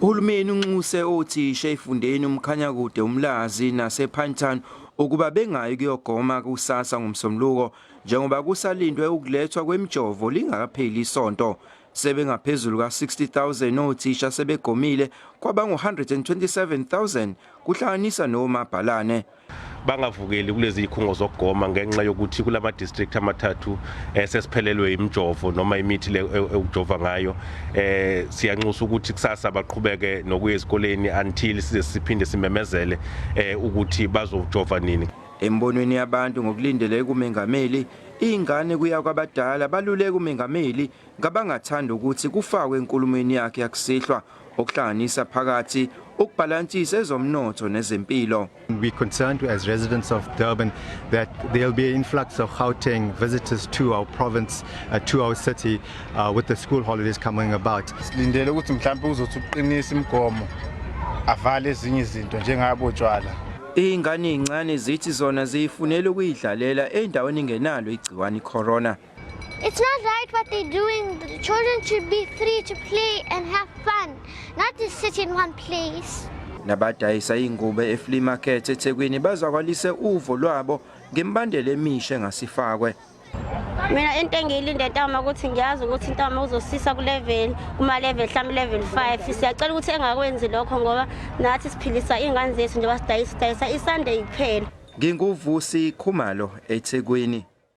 Uhulumeni unxuse othisha efundeni uMkhanyakude, uMlazi nasePinetown ukuba bengayi kuyogoma kusasa ngoMsombuluko njengoba kusalindwe ukulethwa kwemijovo lingakapheli isonto. Sebengaphezulu ka-60,000 othisha sebegomile kwabangu-127,000 kuhlanganisa nomabhalane. Bangavukeli kulezi zikhungo zokugoma ngenxa yokuthi kulama district amathathu sesiphelelwe imijovo noma imithi le ekujova ngayo. Siyanxusa ukuthi kusasa baqhubeke nokuya ezikoleni until size siphinde simemezele ukuthi bazojova nini. Embonweni yabantu ngokulindeleke kumengameli, izingane kuya kwabadala baluleka umengameli ngabangathanda ukuthi kufakwe enkulumweni yakhe yakusihlwa, okuhlanganisa phakathi ukubhalansisa ezomnotho nezempilo. We're concerned as residents of Durban that there'll be an influx of Gauteng visitors to our province, to our city, with the school holidays coming about. Silindele ukuthi mhlawumbe uzothi uqinisa imigomo, avale ezinye izinto njengabo tshwala. Izingane ezincane zithi zona ziyifunela ukuyidlalela endaweni engenalo igciwane icorona. It's not right what they're doing. The children should be free to play and have fun, not to sit in one place. Nabadayisa ingubo eflea market eThekwini bazwakalise uvo lwabo ngemibandela emisha engasifakwe. Mina into engiyilinde ntama ukuthi ngiyazi ukuthi ntama uzosisa ku-level kuma-level mhlawumbe level 5. Siyacela ukuthi engakwenzi lokho ngoba nathi siphilisa iy'ngane zethu njengoba sidayisa sidayisa iSunday kuphela. NginguVusi Khumalo eThekwini.